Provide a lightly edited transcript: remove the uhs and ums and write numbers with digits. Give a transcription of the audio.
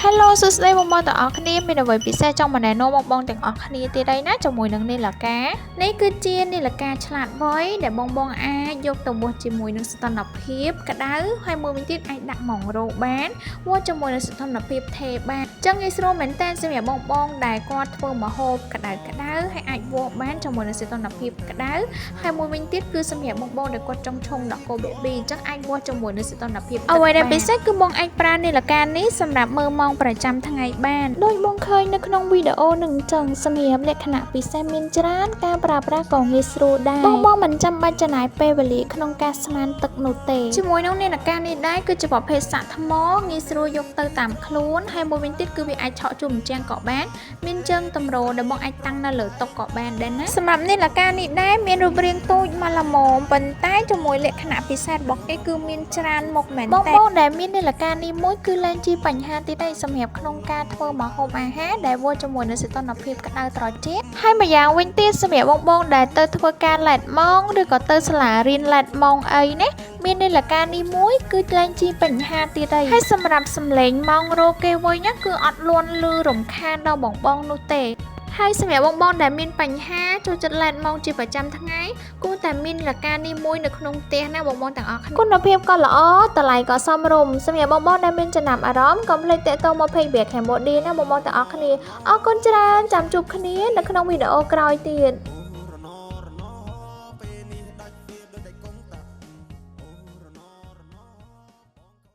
Hello សួស្តីបងប្អូនទាំងអស់គ្នាមានអ្វីពិសេសចង់មកណែនាំបងបងទាំងអស់គ្នាទៀតហើយណាជាមួយនឹងនាឡិកានេះគឺជានាឡិកាឆ្លាតវៃដែលបងបងអាចយកទៅវាស់ជាមួយនឹងសីតុណ្ហភាពក្តៅហើយមួយវិញទៀតអាចដាក់ម៉ោងរោបានវាស់ជាមួយនឹងសីតុណ្ហភាពថេបានចឹងងាយស្រួលមែនតើសម្រាប់បងបងដែលគាត់ធ្វើម្ហូបក្តៅក្តៅហើយអាចវាស់បានជាមួយនឹងសីតុណ្ហភាពក្តៅហើយមួយវិញទៀតគឺសម្រាប់បងបងដែលគាត់ចង់ឆុងដោះគោ baby អញ្ចឹងអាចវាស់ជាមួយនឹងសីតុណ្ហភាពអ្វីដែលពិសេសគឺបងអាចប្រើនាឡិកានេះសម្រាប់មើលម៉ោងប្រចាំថ្ងៃបានដូចបងឃើញនៅក្នុងវីដេអូនឹងអញ្ចឹងសម្រាប់លក្ខណៈពិសេសមានច្រើនការប្រើប្រាស់ក៏ងាយស្រួលដែរបងបងមិនចាំបាច់ចំណាយពេលវេលាក្នុងការស្មានទឹកនោះទេជាមួយនឹងនាឡិកានេះដែរគឺជាប្រភេទសាកថ្មងាយស្រួលយកទៅតាមខ្លួនហើយមួយវិញទៀតគឺវាអាចឆក់ជុំជញ្ជាំងក៏បាន មានជើងតម្រដែលបងអាចតាំងនៅលើតុក៏បានដែរណាសម្រាប់នាឡិកានេះដែរមានរូបរាងទូចមកល្មមប៉ុន្តែជាមួយលក្ខណៈពិសេសរបស់គេគឺមានច្រើនមុខមែនតើបងបងដែលមាននាឡិកានេះមួយគឺលែងជាបញ្ហាទៀតហើយសម្រាប់ក្នុងការធ្វើម្ហូបអាហារដែលវាស់ជាមួយនឹងសីតុណ្ហភាពក្តៅត្រជាក់ហើយម្យ៉ាងវិញទៀតសម្រាប់បងបងដែលទៅធ្វើការ late ម៉ោងឬក៏ទៅសាលារៀន late ម៉ោងអីណាមាននាឡិកានេះមួយគឺលែងជាបញ្ហាទៀតហើយហើយសម្រាប់សំឡេងម៉ោងរោគេវិញណាគឺអត់លន់លឺរំខានដល់បងបងនោះទេហើយសម្រាប់បងបងដែលមានបញ្ហាចូលចិត្ត late ម៉ោងជាប្រចាំថ្ងៃគួរតែមាននាឡិកានេះមួយនៅក្នុងផ្ទះណាបងបងទាំងអស់គ្នាគុណភាពក៏ល្អតម្លៃក៏សមរម្យសម្រាប់បងបងដែលមានចំណាប់អារម្មណ៍កុំភ្លេចទាក់ទងមក Page Beer Cambodia ណាបងបងទាំងអស់គ្នាអរគុណច្រើនចាំជួបគ្នានៅក្នុងវីដេអូក្រោយទៀត។